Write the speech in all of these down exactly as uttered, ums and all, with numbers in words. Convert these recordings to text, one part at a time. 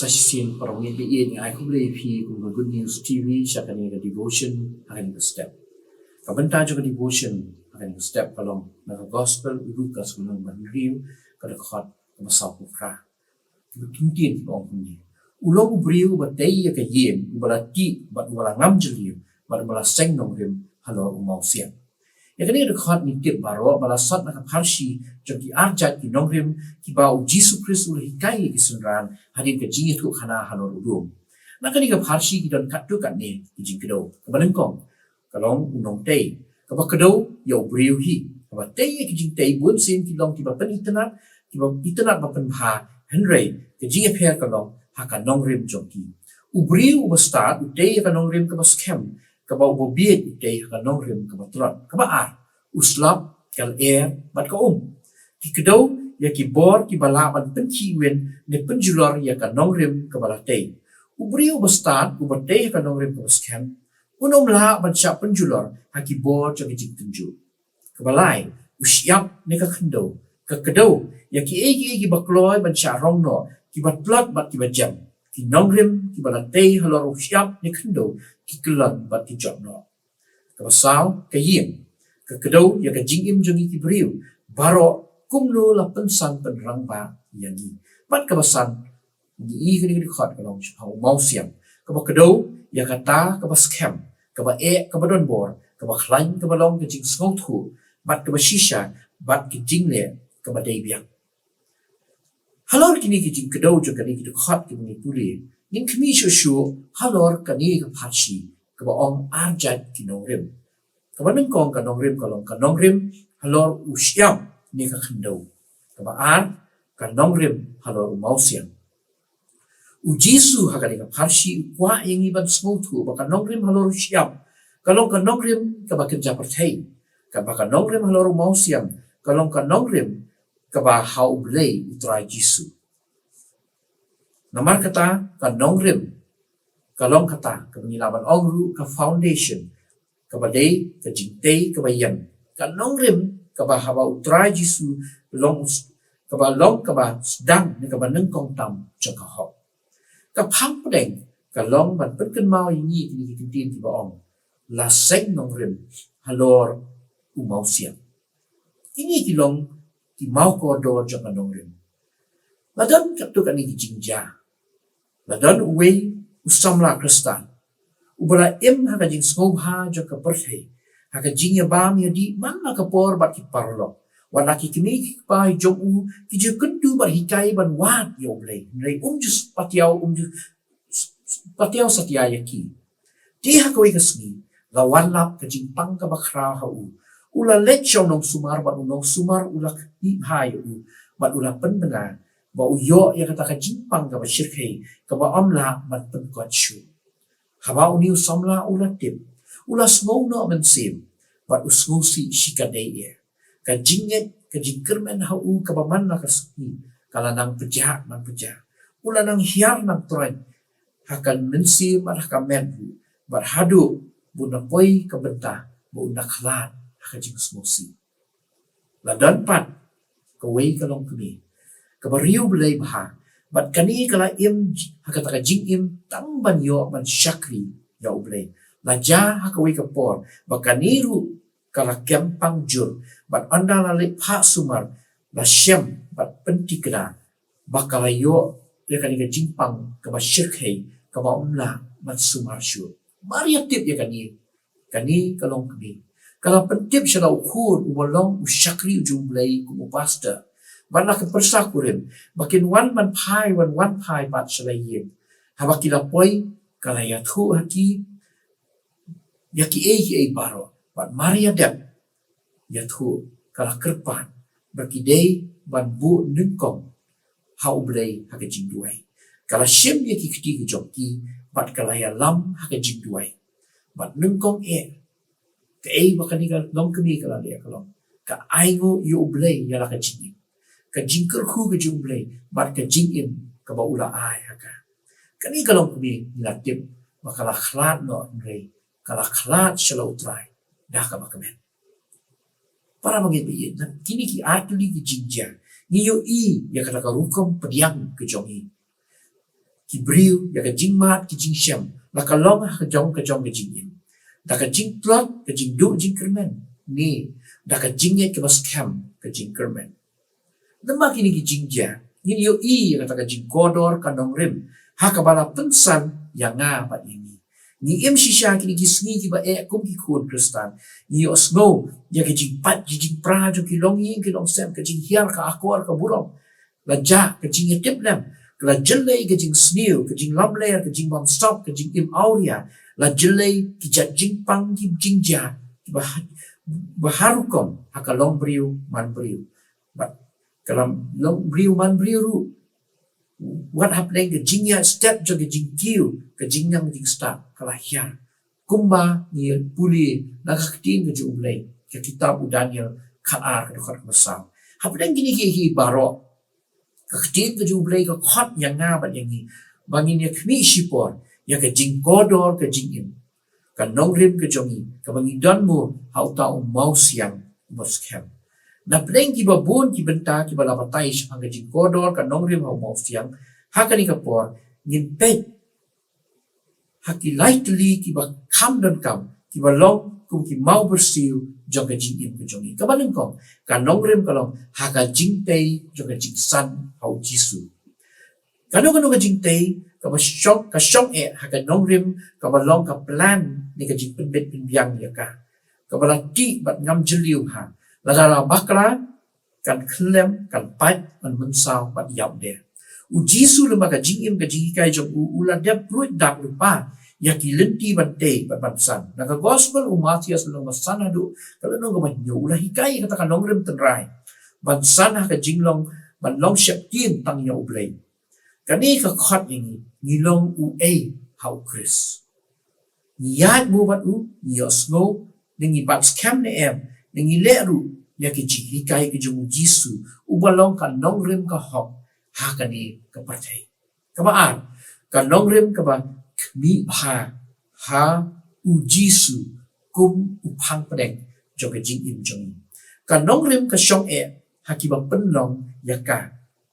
Shisien para bangeit, ngi ai khublei ïa phi kum ka Good News T V sha kane ka devotion ha kane ka step. Ka bynta jong ka devotion ha kane ka step ka long na ka Gospel u Lukas, ka lynnong ba hynriew, ka dkhot kaba sawphew phra. Ki ktien ki ong kumne: U long u briew uba tei ïa ka ïing, uba la tih bad uba la ngam jylliew bad uba la seng nongrim halor u mawsiang. Ïa kane ka dkhot ngi tip baroh ba la sot na ka pharshi jong ki arjait ki nongrim kiba u Jisu Khrist u la hikai ïa ki synran hadien ka jingïathuhkhana halor u dum. Na kane ka pharshi ki don katto katne ki jingkdew. Kaba nyngkong ka long u nongtei, kaba kdew ïa u briew hi. Kaba tei ïa ki jingtei bun sien ki long kiba pynitynnad, kiba itynnad ba pynbha, hynrei ka jingïapher ka long ha ka nongrim jong ki. U briew uba stad u tei ïa ka nongrim kaba skhem, kaba uba bieit u tei ha ka nongrim kaba tlot. Kaba ar, u slap, ka lyer bad ka um. Ki kdew ïa ki bor kiba lah ban pynkhih win ne pynjulor ïa ka nongrim kaba la tei. U briew uba stad uba tei ha ka nongrim kaba skhem, un ym lah ban shah pynjulor ha ki bor jong ka jingtynjuh. Kaba lai, u shyiap ne ka khyndew. Ka kdew ïa kiei kiei kiba kloi ban shah rong noh, kiba tlot bad kiba jem. Ki nongrim kiba la tei halor u shyiap ne khyndew ki kyllon bad ki jot noh. Kaba saw, ka ïing. Ka kdew ïa ka jingim jong ngi ki briew baroh, kumno la pynsang pynrangbah ïa ngi. Bad kaba san, ngi i kane ka dkhot ka long shaphang u mawsiang, kaba kdew ïa kata kaba skhem, kaba eh, kaba don bor, kaba khlaiñ, kaba long ka jingsngewthuh bad kaba shisha bad ka jingleh kaba dei biang. Halor kine ki jingkdew jong kane ki dkhot kiba ngi pule, ngin khmih shuh shuh halor kane ka pharshi kaba ong arjait ki nongrim. Kaba nyngkong ka nongrim ka long ka nongrim halor u shyiap ne ka khyndew. Kaba ar ka nongrim halor u mawsiang. U Jisu ha kane ka pharshi u kwah ïa ngi ban sngewthuh ba ka nongrim halor u shyiap ka long ka nongrim kaba kynja pyrthei, katba ka nongrim halor u mawsiang ka long ka nongrim kaba ha U Blei U Trai Jisu. Namar kata ka nongrim ka long kata kaba ngi lah ban ong ruh ka foundation, kaba dei ka jingtei kaba ïeng. Ka nongrim kaba haba U Trai Jisu long, kaba long kaba sdang ne kaba nyngkong tam jong ka hok. Ka phang pdeng ka long ban pynkynmaw ïa ngi kine ki ktien kiba ong, la seng nongrim halor u mawsiang. Kine ki long ki mawkordor jong ka nongrim. La don katto katne ki jingjia. La don uwei u samla Khristan uba la im ha ka jingsngewbha jong ka pyrthei, ha ka jingïabam ïadih man la ka por bad ki paralok. Wat la ki kmie ki kpa jong u ki ju kyntu bad hikai ban wad ïa U Blei, hynrei um ju patiaw, um ju patiaw satia ïa ki. Te ha kawei ka sngi la wan lap ka jingpang kaba khraw ha u. U la leit sha u nongsumar bad u nongsumar u la kyntu bha ïa u bad u la pynbna ba u ïoh ïa kata ka jingpang kaba shyrkhei kaba ym lah ban pynkot shuh. Haba une u samla u la tip, u la sngew noh mynsiem bad u sngewsih shikatdei eh. Ka jingngeit, ka jingkyrmen ha u kaba man la ka sngi ka la nang pjah nang pjah. U la nang hiar nang troiñ ha ka mynsiem bad ha ka met ruh, bad haduh ba un da poi ka bynta ba un da khlad ha ka jingsngewsih. La don pat kawei ka longkmie kaba riewblei bha, bad kane ka la im ha kata ka jingim tang ban ïoh ban shakri ïa U Blei. La jia ha kawei ka por ba kane ruh ka la kem pang jur, bad ynda la leit phah sumar la shem bad pyntikna ba ka la ïoh ïa kane ka jingpang kaba shyrkhei kaba ym lah ban sumar shuh. Maria tip ïa kane, kane ka longkmie ka la pyntip sha la u khun uba long u shakri u jong U Blei kum u pastor, bad la ka pyrsa kurim ba kin wan ban phai, wan wan phai pat sha la ïing. Haba ki la poi ka la ïathuh ha ki ïa kiei kiei baroh, bad Maria dep ïathuh ka la kyrpad ba ki dei ban buh nyngkong ha U Blei ha ka jingduwai. Ka la shim ïa ki kti ka jong ki bad ka la ïalam ha ka jingduwai. Bad nyngkong eh, kaei ba kane ka longkmie ka la leh ka long ka ainguh ïa U Blei ïa la ka jingim, ka jingkyrkhu ka jong U Blei bad ka jingim kaba u la ai ha ka. Kane ka longkmie ngi la tip ba ka la khlad noh, hynrei ka la khlad sha la U Trai da kaba kmen. Para bangeit ba ïeit, na kine ki artylli ki jingjia ngi ïohi ïa kata ka rukom pdiang ka jong ngi. ki briew ïa ka jingmad ki jingshem, la ka long ha ka jong ka jong ka jingim, da ka jingtlot ka jingduh jingkyrmen, ne da ka jingngeit kaba skhem ka jingkyrmen. Namar kine ki jingjia, ngin ïohi ïa kata ka jingkordor ka nongrim ha kaba la pynsan ïa nga bad ïa ngi. Ngi im shisha kine ki sngi kiba eh kum ki khun Khristan. Ngi ïohsngew ïa ka jingpait, ka jingpra jong ki longïing ki longsem, ka jinghiar, ka akor, ka burom. La jah ka jingïatiplem, ka la jyllei ka jingsniew, ka jinglamler, ka jingbamsap, ka jingim awria. La jyllei ki jait jingpang, ki jingjia kiba ha-, ba har rukom ha ka longbriew manbriew. Bad ka long briew manbriew ruh, wat hapdeng ka jingïaid step jong ka jingkiew, ka jingnang jingstad ka la hiar. Kumba ngi pule na ka ktien ka jong U Blei, ka kitab u Daniel khatar, ka dkhot kaba saw. Hapdeng kine ki, ki baroh, ka ktien ka jong U Blei ka khot ïa nga bad ïa ngi ba ngin ïa khmih shipor ïa ka jingkordor ka jingim, ka nongrim ka jong ngi, kaba ngi don mo ha uta u mawsiang uba skhem. Napdeng kiba bun ki bynta kiba la batai shaphang ka jingkordor ka nongrim ha u mawsiang, ha kane ka por ngin peit ha ki lai tylli kiba kham donkam, kiba long kum ki mawbyrsiew jong ka jingim ka jong ngi. Kaba nyngkong, ka nongrim ka long ha ka jingtei jong ka jingsan ha U Jisu. Kano kano ka jingtei kaba shong, ka shong eh ha ka nongrim kaba long ka plan ne ka jingpynbit pynbiang ïa ka, kaba la tih bad ngam jylliew ha, lada la bakla kan khyllem, kan pait, kan mynsaw bad ïap de. U Jisu lyngba ka jingim, ka jinghikai jong u, u la dep ruid dak lypa ïa ki lynti ban tei bad ban san. Na ka Gospel u Mathaios lynnong ba san haduh ka lynnong kaba hynñiew, u la hikai ïa kata ka nongrim tynrai ban san ha ka jinglong ban long sheptieng tang ïa U Blei. Kane ka khot ïa ngi, ngi long uei ha U Khrist? Ngi ïaid mo bad u, ngi ïohsngew, ne ngi bat skhem ne em, ne ngi leh ruh ïa ki jinghikai ki jong U Jisu, uba long ka nongrim ka hok ha kane ka pyrthei. Kaba ar, ka nongrim kaba khmih bha ha U Jisu kum u phang pdeng jong ka jingim jong ngi. Ka nongrim ka shong eh ha kiba pynlong ïa ka,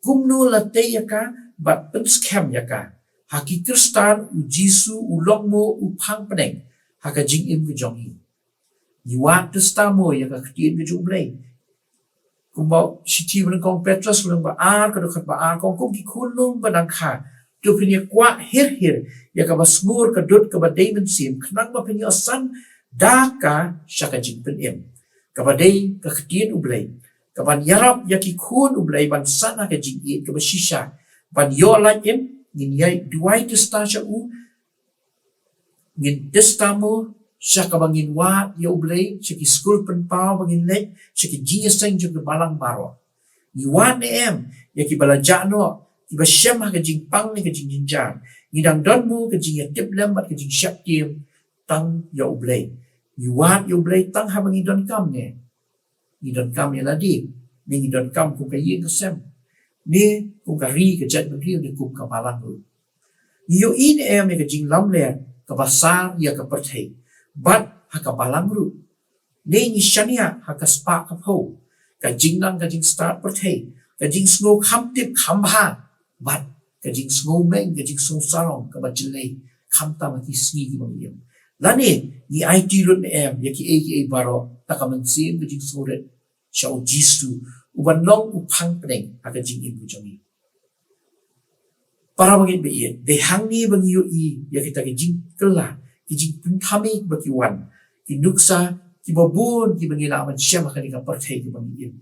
kumno la tei ïa ka bad pynskhem ïa ka. Ha ki Khristan U Jisu u long mo u phang pdeng ha ka jingim ka jong ngi. Ngi wad tista mo ïa ka ktien ka jong U Blei. Kumba shithi ba nyngkong Petros lynnong ba ar, ka dkhot ba ar, ka ong, ko ki khun nong ba dang kha, to phin ïa kwah hir hir ïa kaba sngur, ka dud kaba dei mynsiem, khnang ba phin ïoh san da ka sha ka jingpynim, kaba dei ka ktien U Blei, kaban ïarap ïa ki khun U Blei ban san ha ka jingïeit kaba shisha, ban ïoh lait im. Ngin ïai duwai tista sha u, ngin tista mo sha kaba ngin wad ïa U Blei, sha ki skul pynpaw ba ngin leit, sha ki jingïaseng jong ki balang baroh. Ngi wad ne em ïa kiba la jah noh, kiba shem ha ka jingpang ne ka jingjynjar? Ngi dang don mo ka jingïatiplem bad ka jingsheptieng tang ïa U Blei? Ngi wad ïa U Blei tang haba ngi donkam ne ngi donkam ïa lade, ne ngi donkam kum ka ïing ka sem, ne kum ka ri ka jaitbynriew, ne kum ka balang ruh? Ngi ïohi ne em ïa ka jinglamler kaba sar ïa ka pyrthei bad ha ka balang ruh? Ne ngi shaniah ha ka spah ka phew, ka jingnang ka jingstad pyrthei, ka jingsngew kham tip kham bha, bad ka jingsngew meng, ka jingsngew sarong kaba jyllei, khamtam ha ki sngi kiba ngi im? Lane ngi aiti lut ne em ïa kiei kiei baroh da ka mynsiem ka jingsngewrit sha U Jisu, uban long u phang pdeng ha ka jingim ka jong ngi? Para bangeit ba ïeit, dei hangne ba ngi ïohi ïa kita ki jingkylla, ki jingpynthame ba ki wan, ki nuksa kiba bun kiba ngi lah ban shem ha kane ka pyrthei kaba ngi im.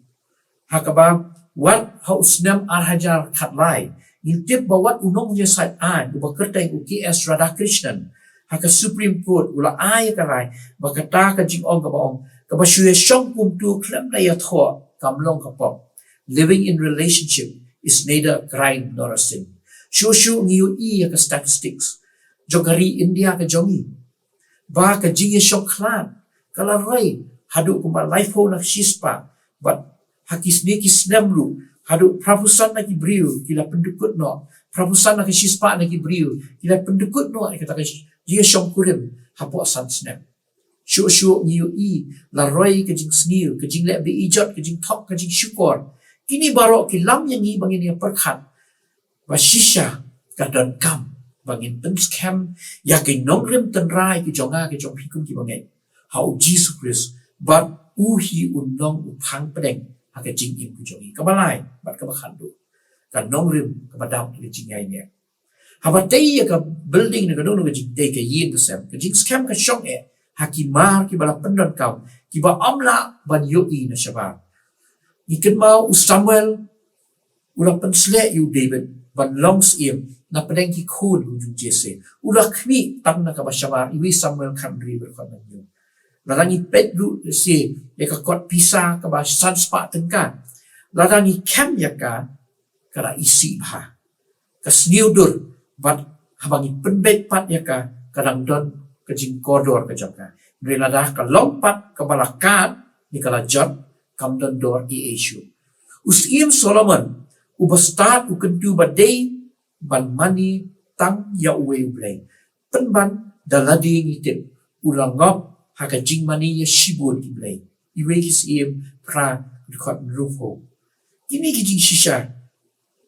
Ha kaba wat ha u snem ar hajar khatlai, ngin tip ba wat u nongïasaid aiñ uba kyrteng u K S Radhakrishnan ha ka Supreme Court u la ai ïa ka rai ba kata ka jingong kaba ong, kaba shu ïashong kumto khlem da ïathoh, kam long ka pop. Living in relationship is neither a crime nor a sin. Shuh shuh ngi ïohi ïa ka statistics jong ka ri India ka jong ngi, ba ka jingïashongkhlad ka la roi haduh kumba laiphew na ka shispah, bad ha ki sngi ki snem ruh haduh phraphew san na ki briew ki la pyndykut noh, phraphew san na ka shispah na ki briew ki la pyndykut noh ïa kata ka jingïashongkurim hapoh san snem. Shuh shuh ngi ïohi la roi ka jingsniew, ka jingleh beijot, ka jingthok, ka jingshukor. Kine baroh ki lam ïa ngi ba ngin ïa pyrkhat ba shisha Ka donkam ba ngin pynskhem ïa ki nongrim tynrai ki jong nga ki jong phi kum ki bangeit ha U Jisu Khrist, bad u hi un long u phang pdeng ha ka jingim ki jong ngi. Kaba lai bad kaba khatduh, ka nongrim kaba dap ka jingïaineh. Haba tei ïa ka building ne ka don ka jingtei ka ïing ka sem, ka jingskhem ka shong eh ha ki mar kiba la pyndonkam, kiba ym lah ban ïohi na shabar. Ngi kynmaw u Samuel u la pynsleh ïa u David ban long syiem na pdeng ki khun u jong Jesse. U la khmih tang na kaba shabar, Iwei Samuel khathynriew, dkhot hynñiew. Lada ngi peit ruh shisha ïa ka kot pisa kaba san spah tyngka, lada ngi khem ïa ka, ka da isih bha, ka sniew dur, bad haba ngi pynbeit pat ïa ka, ka dang don ka jingkordor ka jong ka. Hynrei lada ka long pat kaba la kad ne ka la jot, kam don dor ei ei shuh. U Syiem Solomon uba stad u kyntu ba dei ban mane tang ïa uwei U Blei. Pynban da lade ngi tip u la ngop ha ka jingmane ïa shibun ki blei. Iwei Ki Syiem phra, dkhot hynriewphew. Kine ki jingshisha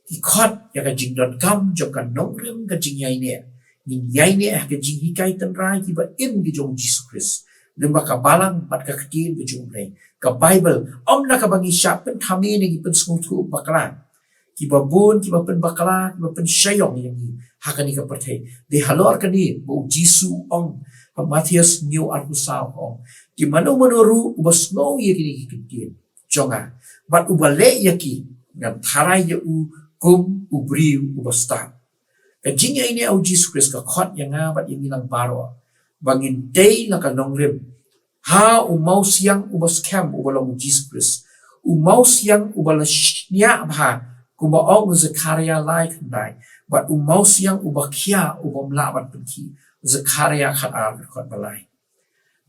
ki khot ïa ka jingdonkam jong ka nongrim ka jingïaineh. Ngin ïaineh ha ka jinghikai tynrai kiba im ki jong U Jisu Khrist, lyngba ka Balang bad ka Ktien ka jong U Blei, ka Baibl, ym na kaba ngi shah pynthame ne ngi pynsngewthuh bakla. Kiba bun kiba pynbakla, kiba pynshaiong ïa ngi ha kane ka pyrthei. Dei halor kane ba U Jisu u ong ha Mathaios hynñiew arphew saw, u ong, "Te mano mano ruh uba sngew ïa kine ki kyntien jong nga bad uba leh ïa ki, ngan tharai ïa u kum u briew uba stad." Ka jingïaineh ha U Jisu Khrist ka khot ïa nga bad ïa ngi lang baroh ba ngin tei la ka nongrim ha u mawsiang uba skhem uba long U Jisu Khrist, u mawsiang uba la shniah bha, kumba ong u Zekhariah lai khyndai, bad u mawsiang uba khia uba ym lah ban pynkhih, Zekhariah khatar, dkhot ba lai.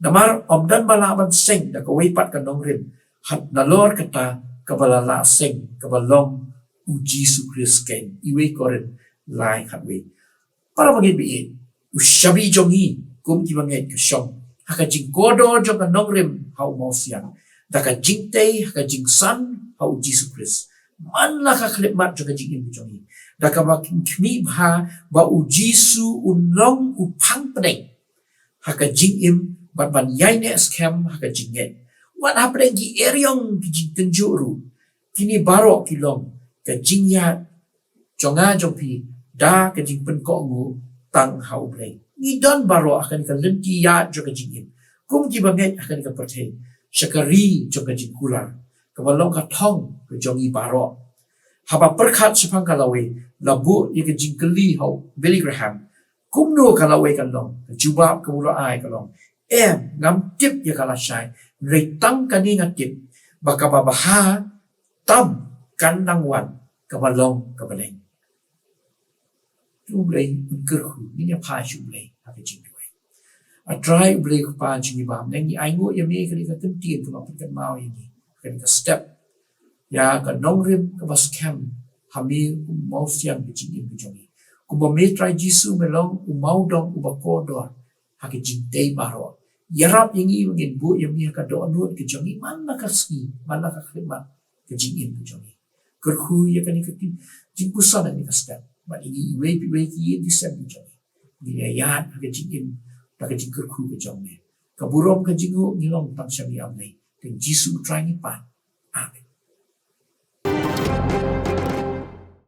Namar ym don ba lah ban seng da kawei pat ka nongrim, nalor kata kaba la lah seng, kaba long U Jisu Khrist keiñ, Iwei Korinth lai khatwei. Para bangeit ba ïeit, u shabi jong ngi kum ki bangeit ka shong ha ka jingkordor jong ka nongrim ha u mawsiang, da ka jingtei ha ka jingsan ha U Jisu Khrist man la ka khyllipmat jong ka jingim ka jong ngi, da kaba khmih bha ba U Jisu un long u phang pdeng ha ka jingim bad ban ïaineh skhem ha ka jingngeit. Wat hapdeng ki eriong ki jingtynjuh ruh, kine baroh ki long ka jingïaid jong nga jong phi da ka jingpynkohnguh tang ha U Blei. Ngi don baroh ha kane ka lynti ïaid jong ka jingim kum ki bangeit ha kane ka pyrthei sha ka ri jong ka jingkular, kaba long ka thong ka jong ngi baroh. Haba pyrkhat shaphang ka lawei, la buh ïa ka jingkylli ha u Billy Graham, kumno ka lawei ka long? Ka jubab kaba u la ai ka long, "Em, ngam tip ïa ka lashai, hynrei tang kane nga tip, ba kaba bha tam kan nang wan kaba long kaba leng." To U Blei un kyrkhu, ngin ïa phai sha U Blei ha ka jingduwai. A Trai U Blei Kpa jong ngi ba ha bneng, ngi ainguh ïa me ïa kane ka kyntien kaba pynkynmaw ïa ngi ha kane ka step, ïa ka nongrim kaba skhem ha me kum u mawsiang ka jingim ka jong ngi. Kumba me Trai Jisu me long u mawdong uba kordor ha ka jingtei baroh. Ïarap ïa ngi ba ngin buh ïa me ha ka dohnud ka jong ngi man la ka sngi, man la ka khyllipmat ka jingim ka jong ngi. Kyrkhu ïa kane ka jingpuson ha kane ka step, bad ïa ngi iwei pa iwei ki ïing ki sem ki jong ngi. Ngin ïa ïaid ha ka jingim da ka jingkyrkhu ka jong me. Ka burom ka jingnguh ngi long tang sha me, A Blei. Kyrteng Jisu U Trai ngi pan. Amen.